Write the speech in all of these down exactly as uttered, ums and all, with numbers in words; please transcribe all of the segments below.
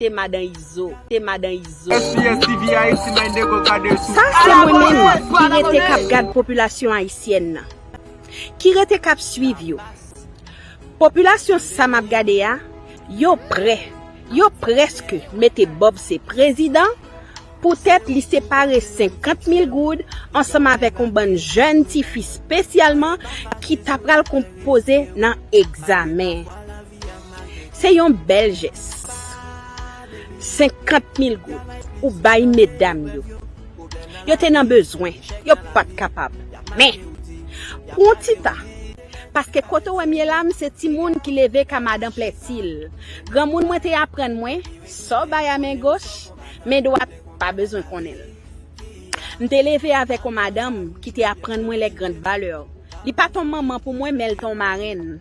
Te madan Izo, te madan Izo. S P S T V Haiti, my nigga, gade sou. Sa se mwen menm ki rete k ap gad popilasyon ayisyèn nan, ki rete k ap swiv yo. Popilasyon sa m ap gade a, yo prè, yo prèske mete Bob se prezidan, poutèt li separe senkant mil goud ansanm avèk yon bann jèn tifi espesyalman ki ta pral konpoze nan egzamen. Se yon bèl jès. Senkant mil goud ou bay medam yo. Yo te nan bezwen, yo pa t kapab. Men, pou yon ti tan, paske kote w wè m ye la, m se timoun ki leve ka madan Plètil. Granmoun mwen te aprann mwen, sa w bay a men goch, men dwat pa bezwen konnen l. M te leve avèk yon madanm ki te aprann mwen les grandes valeurs. Li pa t yon manman pou mwen, men l te yon marenn.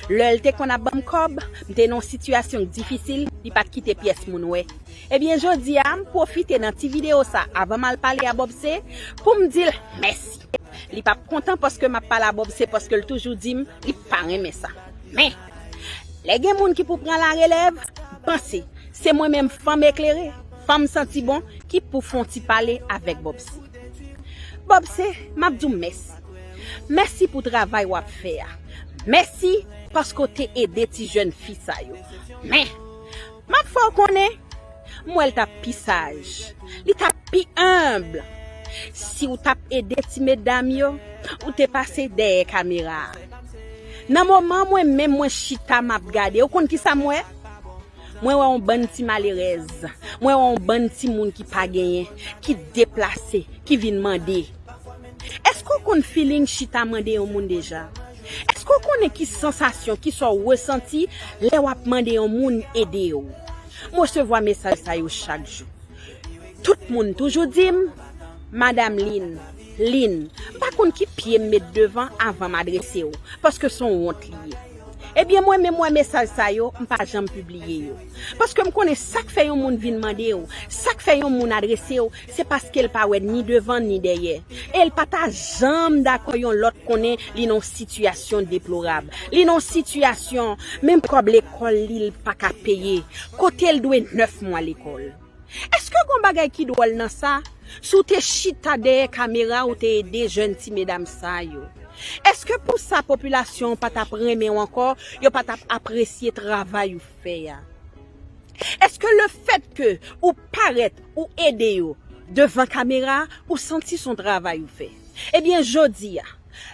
Lè l te konn ap ban m kòb, m te nan yon sitiyasyon k difisil, li pa t kite pyès moun wè. Ebyen, jodi a, m pwofite nan ti videyo sa, avan m al pale a Bob C, pou m di l mèsi. Li p ap kontan paske m ap pale a Bob C, paske l toujou di m li pa renmen sa. Men, lè gen moun ki pou pran larelèv, m panse se mwen menm, fanm eklere, fanm santi bon, ki pou fè yon ti pale avèk Bob C. Bob C, m ap di w mèsi. Mèsi pou travay w ap fè a. Mèsi paske w te ede ti jèn fi sa yo. Men, m ap fè w konnen, m wè l t ap pi saj. Li t ap pi enb. Si w t ap ede ti medam yo, ou te pase dèyè kamera a. Nan moman mwen menm mwen chita m ap gade, ou konn ki sa m wè? Mwen wè yon bann ti malerèz. Mwen wè yon bann timoun ki pa genyen, ki deplase, ki vin mande. Èske w konn feeling chita mande yon moun deja? Èske w konnen ki sansasyon, ki sa w resanti lè w ap mande yon moun ede w? M resevwa mesaj sa yo chak jou. Tout moun toujou di m, Madam Lynn, Lynn, m pa konn ki pye m met devan avan m adrese w, paske se yon wont li ye. Ebyen, mwen menm wè mesaj sa yo, m pa janm pibliye yo. Paske m konnen sa k fè yon moun vin mande w, sa k fè yon moun adrese w, se paske l pa wè ni devan ni dèyè. E l pa ta janm dakò yon lòt konnen li nan yon sitiyasyon deplorab. Li nan yon sitiyasyon, menm kòb lekòl li, l pa ka peye. Kote l dwe nèf mwa lekòl. Èske gon bagay ki dwòl nan sa? Si w te chita dèyè kamera, ou te ede jèn ti medam sa yo. Èske pou sa popilasyon an pa t ap renmen w ankò, yo pa t ap apresye travay ou fè a? Èske lefètke ou parèt, ou ede yo devan kamera, ou santi se yon travay ou fè? Ebyen, jodi a,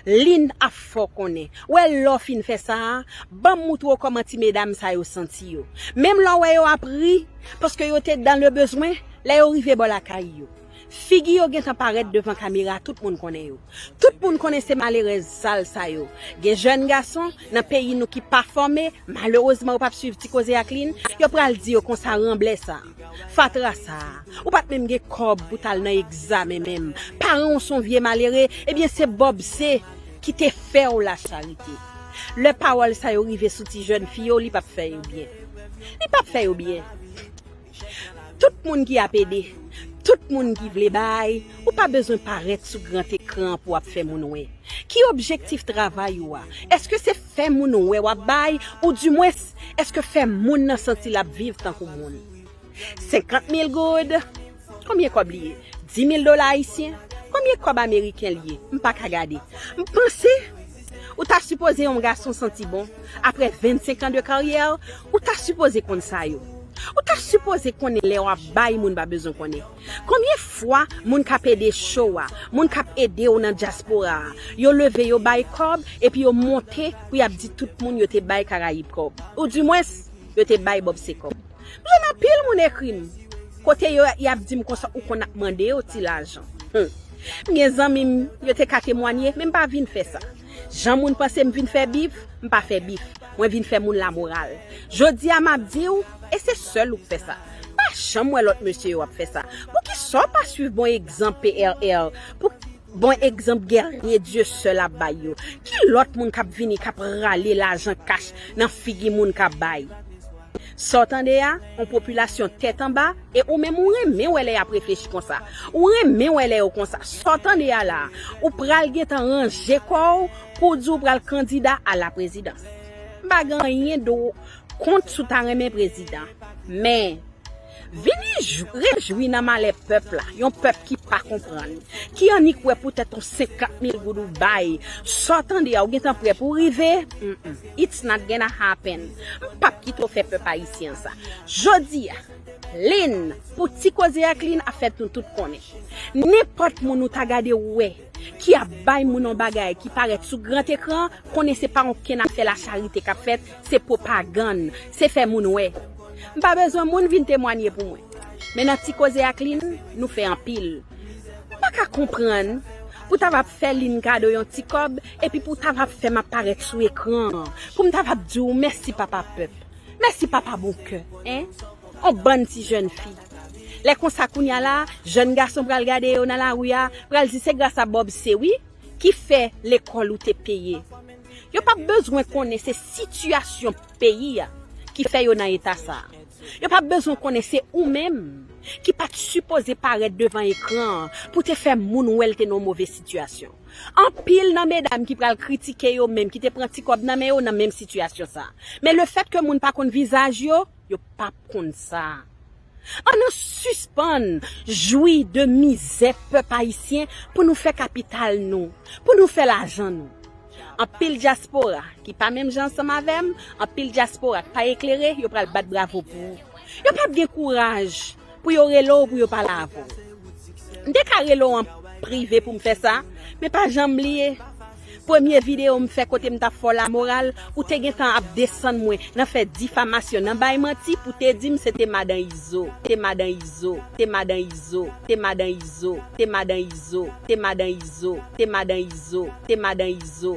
Lynn ap fè w konnen. Wè lè w fin fè sa a, ban m moutre w kòman ti medam sa yo santi yo. Menm lè w wè yo ap ri, paske yo te dans le besoin, lè yo rive bò lakay yo. Figi yo gentan parèt devan kamera, tout moun konnen yo. Tout moun konnen se malerèz sal sa yo. Gen jèn gason nan peyi nou ki pa fòme, malerezman yo p ap swiv Ti Koze ak Lynn, yo pral di yo konsa ranblè sa. Fatra sa a. Ou pa t menm gen kòb pou t al nan egzamen menm. Paran w se yon vye malere, ebyen se Bob C ki te fè w lacharite. Lè pawòl sa yo rive sou ti jèn fi yo, li p ap fè yo byen. Li p ap fè yo byen. Tout moun ki ap ede, tout moun ki vle bay, ou pa bezwen parèt sou gran ekran pou w ap fè moun wè. Ki objektif travay ou a? Èske se fè moun wè w ap bay, oudimwens, èske fè moun nan santi l ap viv tankou moun? Senkant mil goud, konbyen kòb li ye? Dis mil dola ayisyen, konbyen kòb ameriken li ye? M pa ka gade. M panse ou ta sipoze yon gason santi bon, apre vennsenk an de karyè, ou ta sipoze konn sa yo. Ou ta sipoze konnen lè w ap bay moun pa bezwen konnen. Konbyen fwa moun k ap ede show a, moun k ap ede w nan dyaspora a, yo leve yo bay kòb, epi yo monte pou y ap di tout moun yo te bay Karayib kòb. Oudimwens, yo te bay Bob C kòb. M jwenn anpil moun ekri m. Kote yo, y ap di m konsa, ou konn ap mande yo ti lajan. Hum. M gen zanmi m, yo te ka temwanye, men m pa vin fè sa. Jan moun panse m vin fè bif, m pa fè bif. Mwen vin fè moun lamoral. Jodi a m ap di w, e se sèl ou k fè sa. Pa janm wè lòt mesye yo ap fè sa. Poukisa w pa swiv bon egzanp P R R? Pou bon egzanp Guerrier Dieuseul ap bay yo? Ki lòt moun k ap vini, k ap rale lajan kach nan figi moun k ap bay? Sa w tande a, yon popilasyon tèt anba, e ou menm ou renmen wè lè y ap reflechi konsa. Ou renmen wè lè yo konsa. Sa w tande a la, ou pral gentan ranje kò w pou w di w pral kandida a la prezidans. M pa gen anyen dou kont si w ta renmen prezidan. Men, Vini jou- rejwi nan malè pèp la, yon pèp ki pa konprann, ki annik wè poutèt yon senkant mil goud ou bay, sa w tande a, ou gentan prè pou w rive. Mm-mm. It's not gonna happen. M p ap kite w fè pèp ayisyen an sa. Jodi a, Lynn, pou Ti Koze ak Lynn ap fè nou tout konnen. Nenpòt moun ou ta gade ou wè ki ap bay moun yon bagay ki parèt sou gran ekran, konnen se pa okenn afè lacharite k ap fèt, se pwopagann, se fè moun wè. M pa bezwen moun vin temwanye pou mwen. Men nan Ti Koze ak Lynn, nou fè anpil. M pa ka konprann pou ta va ap fè Lynn kado yon ti kòb, epi pou ta va ap fè m ap parèt sou ekran, pou m ta va ap di w mèsi papa pèp, mèsi papa bon kè, en? On bann ti jèn fi. Lè konsa kounye a la, jèn gason pral gade yo nan lari a, pral di se gras a Bob se wi ki fè lekòl ou te peye. Yo p ap bezwen konnen se sitiyasyon peyi a ki fè yo nan eta sa a. Yo p ap bezwen konnen se ou menm ki pa t sipoze parèt devan ekran an pou te fè moun wè l te nan yon move sitiyasyon. Anpil nan medam ki pral kritike yo menm, ki te pran ti kòb nan men yo nan menm sitiyasyon sa a. Men lefètke moun pa konn vizaj yo, yo p ap konn sa. Ann nou sispann jwi de mizè pèp ayisyen pou nou fè kapital nou, pou nou fè lajan nou. Anpil dyaspora ki pa menm jan ansanm avè m, anpil dyaspora ki pa eklere, yo pral bat bravo pou ou. Yo p ap gen kouraj pou yo rele w, pou yo pale avè w. M te ka rele w an prive pou m fè sa, men pa janm bliye. Premye videyo m fè kote m t ap fè w lamoral, ou te gentan ap desann mwen nan fè difamasyon, nan bay manti pou te di m se te madan Izo, te madan Izo, te madan Izo, te madan Izo, te madan Izo, te madan Izo, te madan Izo, te madan Izo.